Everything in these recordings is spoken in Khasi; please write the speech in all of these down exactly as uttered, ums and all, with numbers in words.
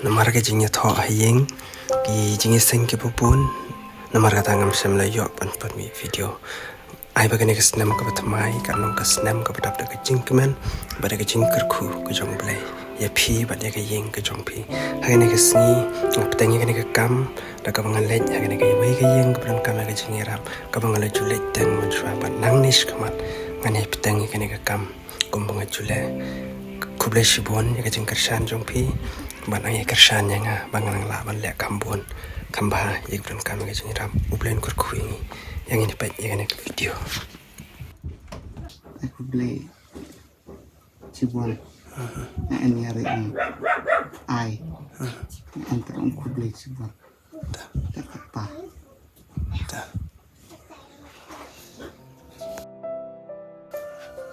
Namar ka jingïathoh ha ïing, ki jingïaseng kiba bun, namar kata ngam shym la ïoh ban pynmih video. Ai ba kane ka snem kaba thymmai kan long ka snem kaba dap da ka jingkmen bad da ka jingkyrkhu ka jong U Blei ïa phi bad ïa ka ïing ka jong phi. Ha kane ka sngi nga bteng ïa kane ka kam da kaba nga leit ha kane kawei ka ïing kaba donkam ïa ka jingïarap, kaba nga la ju leit teng mynshuwa bad nangne shakhmat ngan ïai bteng ïa kane ka kam. Kumba nga ju leh. Khublei shibun ïa ka jingkyrshan jong phi. Bad nang ïai kyrshan ïa nga ba ngan lah ban leh kam bun, kam bha ïa kaba donkam ïa ka jingïarap. U Blei un kyrkhu ïa ngi. Ïa ngin ïa peit ïa kane ka video. Ai khublei shibun. Nga en ïa ri, ai. Nga en tyrong khublei shibun. Ta kata. Ta.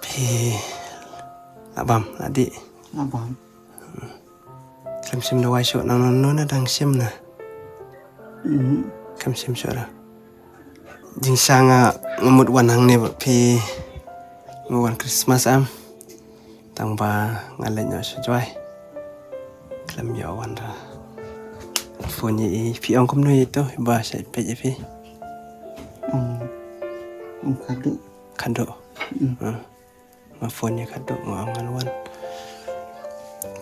Phi la bam la dih? La bam. Khlem shim dawai shuh nang nang nang dang shim na. Mhm. Khlem shim shuh ra. Jingshisha nga mut wan hangne bad phi, mut wan Christmas am. Tang ba nga leit noh sha Jowai. Khlem ïoh wan ra. Phone ïa i, phi ong kumno ïa ito ba sa peit ïa phi? Ong, ong Khadduh. Khadduh. Mm. Hmm. Nga phone ïa Khadduh nga ong ngan wan.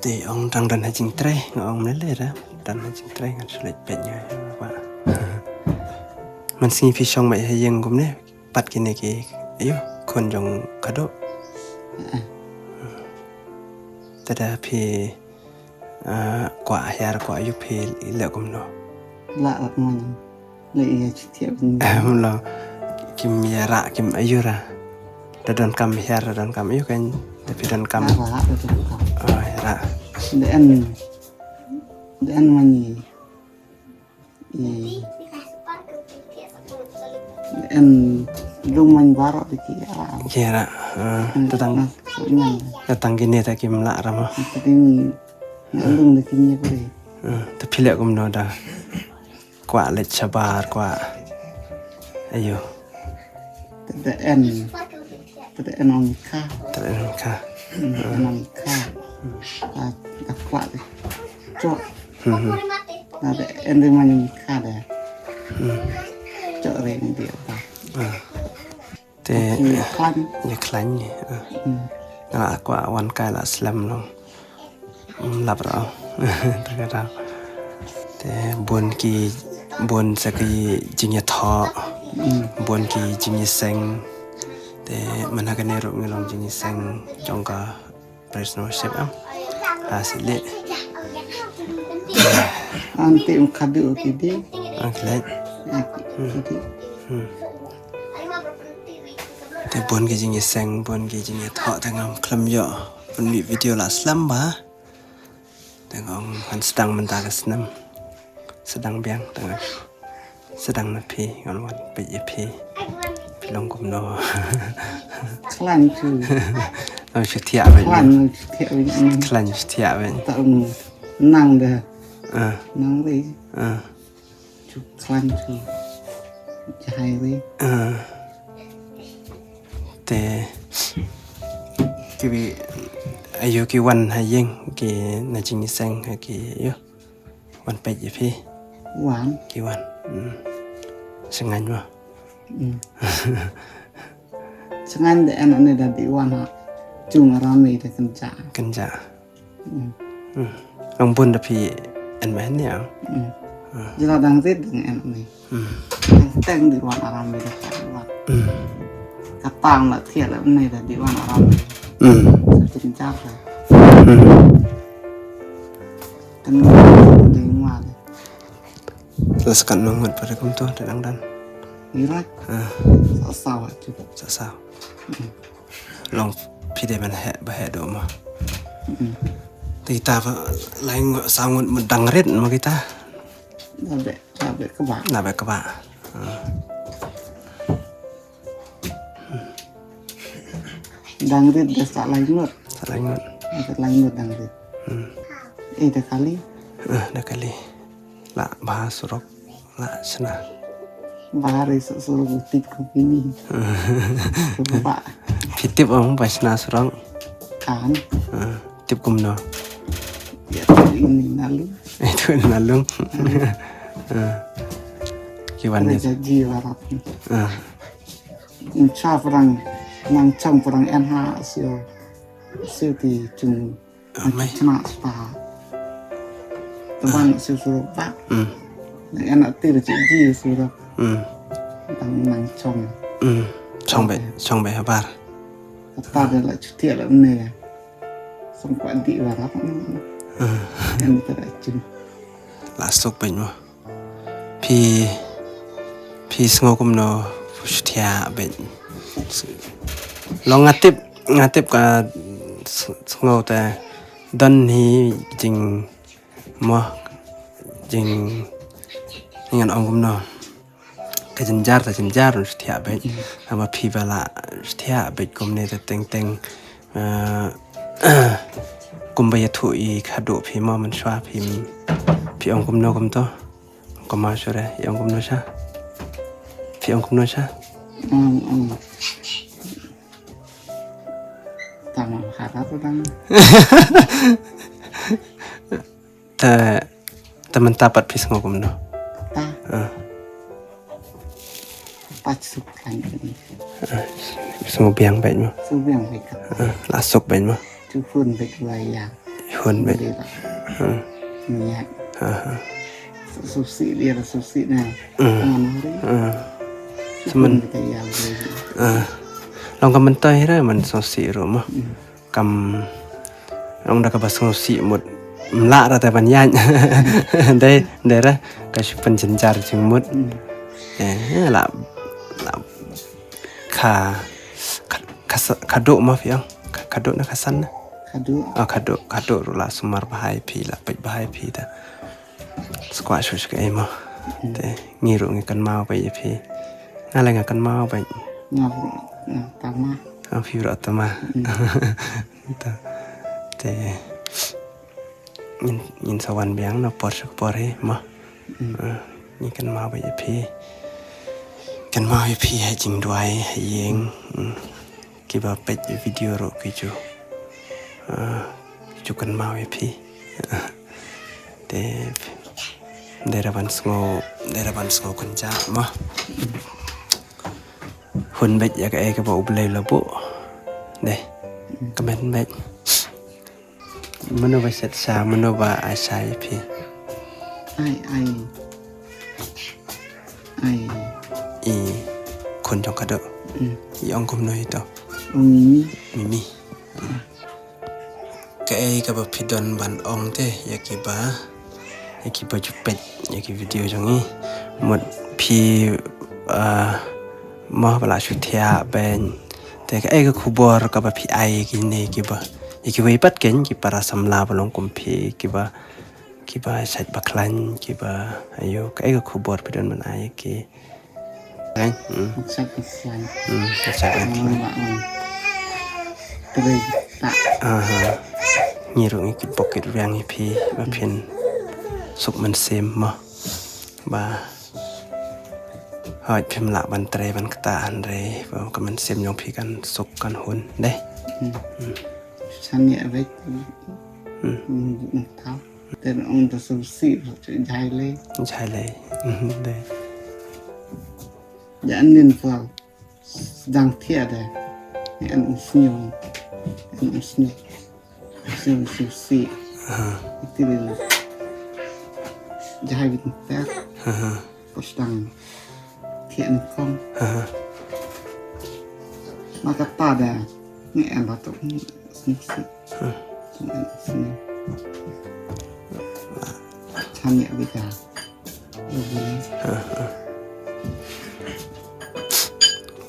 Te ong dang don ha jingtrei, nga ong mlele ra. Don ha jingtrei ngan shu leit peit nga ïa ba. Mynsngi phi shong beit ha ïing kumne. Pat kine ki, ayo, khun jong Khadduh. Eh. Te da phi, ah, kwah hiar kwah ayo phi leh kumno? Lah lah mon. Leh ïa chithiah bun. Em lo kim ïa rah kim ayo ra. Da donkam hiar da donkam ayo kan. Da phi donkam. Lah lah da donkam. Oh, ïa rah. Da en, da en mani. Hmm. En lum man baroh de ki ara. Ki ara. Ah, hmm, tatang. Nah, so nyan. Tatang kine ta kim lah ra mo. Tatang ni. Nah, lum de ki ni kore. Ah, ta phi leh kumno da. Kwah leit shabar kwah. Ayo. Te da en. Te da en ong kha. Te da en ong kha. Hmm, en ong kha. Ah, da kwah de. Chok. Hmm. Na de en de man ong kha de. Hmm. Chok re ni dia ba. Ah. Te ïa khlaiñ. Ïa khlaiñ, ah. Hmm. Nga la kwah wan kai la slem long. Ym lap ra. Ta ka daw. Te bun ki, bun sa ki jingïathoh. Hmm. Bun ki jingïaseng. Te man ha kane ruh ngi long jingïaseng jong ka praise and worship am. Ha sili. Anti ym khadu ki di. Ang klet. Ki di. Hmm. Te bun ki jingïaseng, bun ki jingïathoh te ngam khlem ïoh pynmih video la slem ba. Te ngam han sdang mynta ka snem. Sdang biang te ngam sdang na phi ngan wan peit ïa phi. Phi long kumno. Khlaiñ shu. Nang shu thiah beit. Khlaiñ shu thiah beit. Khlaiñ shu thiah beit. Ta um nang da. Ah. Nang ri. Ah. Shu khlaiñ shu jahai ri. Ah. Te ki wi ayu ki wan ha ïing ki na jingïaseng ha ki ayu. Wan peit ïa phi. Wan. Ki wan. Hmm. Sngewbha mo. Hmm. Sngewbha de en ne da di wan ha. Jung rami de kynja. Kynja. Hmm. Hmm. Long bun da phi en mah ne. Hmm. Hmm. Jela dang rit dang en ne. Hmm. Teng di wan aram mi da ka wan. Hmm. Ka tang la thiah la ne da di wan aram mi. Hmm. Sa tin char la. Hmm. Kan di wan. La skat nongot pada kumto da dang dan. Irak. Ah. Sa sa wa tu. Sa sa. Hmm. Long phi dei ban heh ba heh do ma. Hmm. Te kita ba lai ngut sa ngut mut dang rit ma kita. Nabe, nabe kaba. Nabe kaba. Hmm. Dang rit da sa lai ngut. Sa lai ngut. Sa lai ngut dang rit. Hmm. Eh, da kali. Eh, da kali. La ba surok la shna. Ba ri surok tip ko pini. Ba. Phi tip ong ba shna surok. Kan. Eh, tip kumno. Ïa tu ini nalu. Itu nalu. Ah. Ki wan ni. Ada janji barat. Ah. Incha perang nang chang perang en ha sio. Sio ti chung. Amai. Chna spa. Teman sio suruh pak. Hmm. Nang en ati de ji suruh. Hmm. Tang nang chong. Hmm. Chong be, chong be habar. Kata de la chuti la ne. Song kwa di barat. Hmm. En ta da chung. La suk ben mo. Phi, phi sngew kumno, phi shu thiah beit. Long nga tip, nga tip ka s-, sngew te don hi jing mo, jing ngan ong kumno. Ka jynjar, ka jynjar, shu thiah beit. Haba phi ba la shu thiah beit kumne te teng teng, eh, kumba ïathuh ïa ka doh phi mo mynshuwa phi, phi ong kumno kumto. Kumba shu re, ïa ong kumno sha. Phi ong kumno sha. Hmm, hmm. Tama harap dang. Ta, ta mynta pat phi sngew kumno? Ta. Ah. Ta suk kan. Ah, sngew biang beit mo. Sngew biang beit. Ah, la suk beit mo. Chu hun beit wa ïa. Hun beit. Beit. Hmm. Niat. Aha. Susi dia susi na. Hmm. Ngan hari. Hmm. Chu hun beit ïa beit. Ah. Long ka mynta hi re man susi ruh mo. Hmm. Kam long da kaba sngewsih mut. Mlah ra te ban ïaid. Dei, dei ra ka shu pynjynjar jingmut. Hmm. Eh, la, la, ka, ka, ka sa-, ka doh ma phi ong. Ka, ka doh na ka san na. Ka doh. Ah, ka doh, ka doh ruh la sumar bha ïa phi, la peit bha ïa phi ta. Skwah shuh shuh kaei mo. Hmm. Te ngi ruh ngi kynmaw bha ïa phi. Nga leh nga kynmaw bha. Nga, nga tama. Nga phi ruh tama. Hmm. Te, te ngin, ngin sa wan biang na por sha ka por hi mo. Hmm. Ah, ngi kynmaw bha ïa phi. Kynmaw ïa phi ha jingduwai ha ïing. Hmm. Kiba peit video ruh ki ju, ah, ki ju kynmaw ïa phi. Te dei ra ban sngew, dei ra ban sngew kynjah mo. Hun beit ïa kaei kaba U Blei u la buh. Dei. Kmen beit. Mano ba shet sha, mano ba ai sha ïa phi? Ai, ai. Ai. I khun jong ka doh. Hmm. I ong kumno ito? Ong Mimi. Mimi. Kaei kaba phi don ban ong te ïa kiba, ïa kiba ju peit ïa ki video jong ngi. Mut phi, ah, mo ba la shu thiah beit. Te kaei ka khubor kaba phi ai ïa kine kiba, ïa kiwei pat kein ki para samla ba long kum phi kiba, kiba shait ba khlaiñ, kiba, ayo, kaei ka khubor phi don ban ai ïa ki. Khlaiñ, hmm. Shait ba khlaiñ. Hmm, shait ba khlaiñ. Hmm, hmm. Trei ta. Aha. Ngi ruh ngi kit bok kit rwiang ïa phi ba phin suk mynsiem mo. Ba hooid phim lah ban trei ban ktah hynrei ba ka mynsiem jong phi kan suk kan hun dei. Hmm. Hmm. Chan ïa beit. Hmm. Hmm, hmm, tau. Te ong da sngewsih, jai lei. Jai lei. Hmm, dei. Ja nin pal. Dang thiah da. En ong sniew. En ong sniew. Sniew sngewsih. Aha. Iti lei. Jai beit ter. Aha. Pas dang thiah nyngkong. Aha. Ma kata da ngi em ba tu sngewsih. Aha. Sngewsih. Chan ïa bida. Ïa bida. Aha.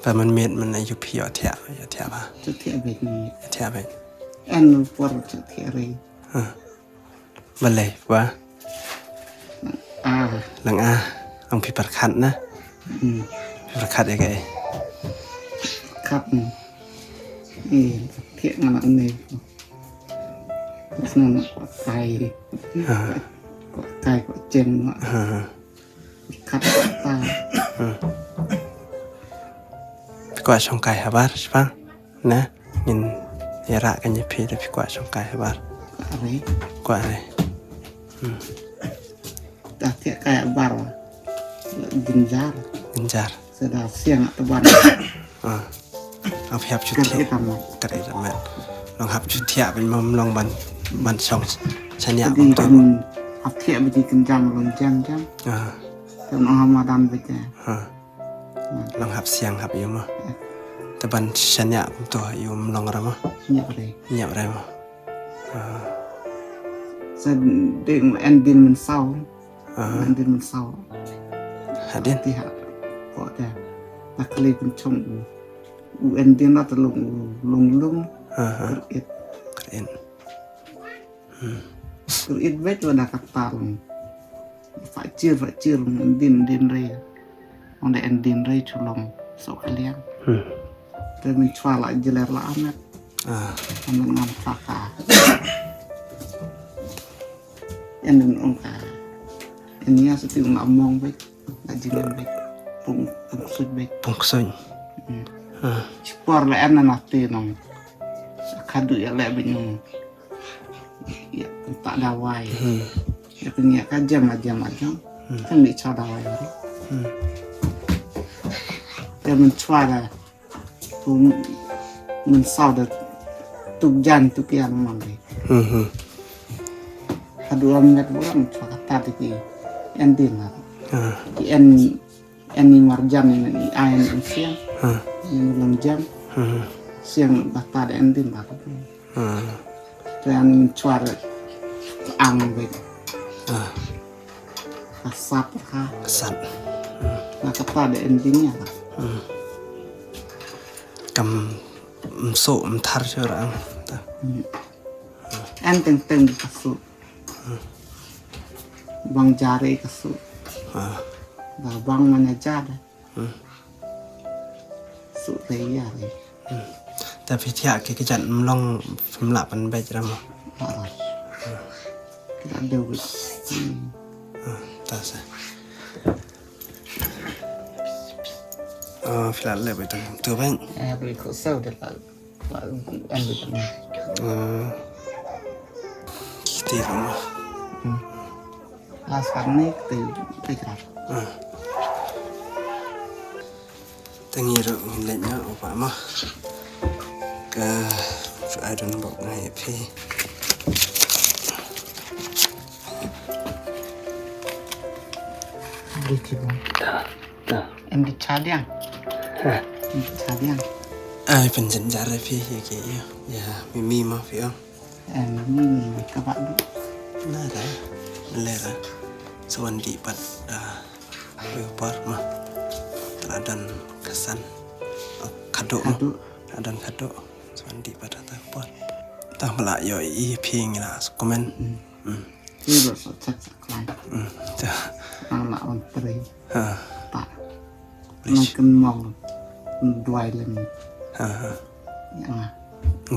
Ba man miet man ayu phi ïoh thiah, ïoh thiah ba. Tu thiah beit ni. Ïoh thiah beit. En por tu thiah rei. Aha. Balei ba? Ah. Lang ah. Ang phi pyrkhat na? Hmm. Phi pyrkhat ïa kaei? Pyrkhat ni. Eh, thiah nga nak ni. Terus nga nak pakai. Ha. Pakai kok chen nak. Ha. Pyrkhat kata. Ha. Phi kwah shongkai habar, shipang? Na, ngin ïarap kan ïa phi da phi kwah shongkai habar. Kwah re. Kwah re. Da thiah kai bar. Ginjar. Ginjar. Sa da siang at ban. Ah. Ap hiap chu thiah. Kar it amat. Kar it amat. Long hap chu thiah ban mom long ban ban song. Sania. Ap thiah biji kin jam long jam jam. Ah. Tam ong hama dan biji. Ah. Long hap siang hap yu mo. Te ban sania to yu long ra mo. Nyap re. Nyap re mo. Ah. Sa ding en din men sau. Ah. En din men sau. Hadin. Ti ha. Ko te. Ta kali pun chong u. U en din la ta long u long long. Ah. Kar it. Kar it. Kar it bet wa da katar. Fa chir fa chir en din din re. Ong da en din re chu long so kaliang. Hmm. Te men chwa la jiler la amat. Ah. Amat ngam chwa ka. En ong ka. En ya sa ti ong among bet. La jingem bet. Pung pung suj bet. Pung suj. Hmm. Ah. Chipor la en na te nong. Khadu ya le bet nong. Ya, tak dawai. Hmm. Ya, punya ka jam aja jam aja. Hmm. Kan ni cha dawai hari. Hmm. Ya men chwa da. Tu men sau da tuk jan tuk ya mang dei. Hmm. Hadu am ngat buram chwa kata dei ki en din la. Hmm. Ki en Ani marjan ni ni ain an siang. Hmm. Ni long jam. Hmm. Siang bata da endin ba ka. Hmm. Te ani chwar ang be. Ah. Kasat ha. Kasat. Hmm. Na kata da endin ya. Hmm. Kam mso mthar churang. Ta. Hmm. An teng teng kasu. Bang jare ka su. Ah. Ba bang mana jada. Hmm. Su re ya re. Hmm. Ta phi thiah ki kijan mlong phim lah pan bej ramo. Ah. Kita dewi. Hmm. Ah, ta sa. Ah, phi lah leh bej tu bej. Eh, bej ko sau de lah. Ba, an bej. Hmm. Kita ramo. Hmm. Last one ni kita kita. Hmm. Tangi ro ngin leh nya upa ma. Ka I don't bok ngai phi. Beli kibong. Da, da. Em di chadiang. Ha. Em di chadiang. Ai penjenjar phi ya ke ya. Ya, mimi ma phi ong. Em, ni ka ba du. Na da. Le da. Sa wan di pat, ah, wi par ma. Tara don kasan. Oh, kado ma. Kado. Tara don kado. Sa wan di pat ta par. Ta mala yo i phi ngi la comment. Hmm. Hmm. Ni ba sa chak sa klan. Hmm. Ta. Ang la on tri. Ha. Ta. Please. Nang kan mau. Duai lem. Ha, ha. Ya.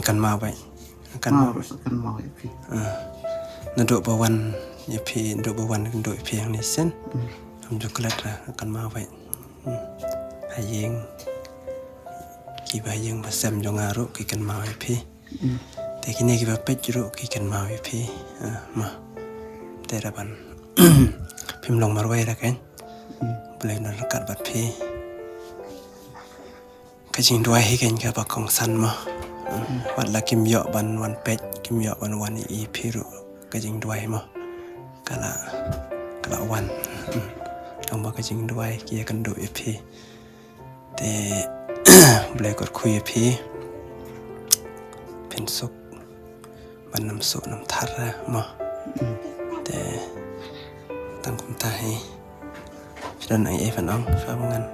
Kan mau bai. Kan mau. Mau sa kan mau ya phi. Ah. Naduh ba wan ya phi, naduh ba wan naduh ya phi yang ni sen. Hmm. Am chocolate ra kan mau bai. Hmm. Ha ïing. Ki ba ïing ba sem jong nga ruh ki kan mau ya phi. Hmm. Te kine ki ba peit ruh ki kan mau ya phi. Ah, ma. Te ra ban. Phim long marwei ra kan. Hmm. Blei na rakat bat phi. Ka jingduwai hi kan ka ba kongsan mo. Hmm. Wat la kim ïoh ban wan peit, kim ïoh ban wan ïa phi ruh ka jingduwai mo. Ka la, ka la wan. Hmm. Tang ba ka jingduwai ki ïa kynduh ïa phi. Te Blei kyrkhu ïa phi. Phin suk. Ban nym suk nym thar mo. Hmm. Te tang kumta hi. Sdang ai ai fan ong sa bangan.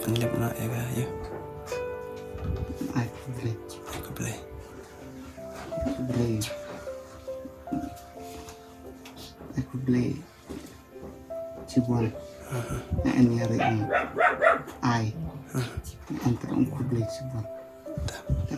Fan lip na ai ga yu. Ai khublei. Ai khublei. Khublei. Ai khublei. Chibun. Aha. Na en ya re. Ai. Aha. Na en terang khublei chibun. Ta. Ta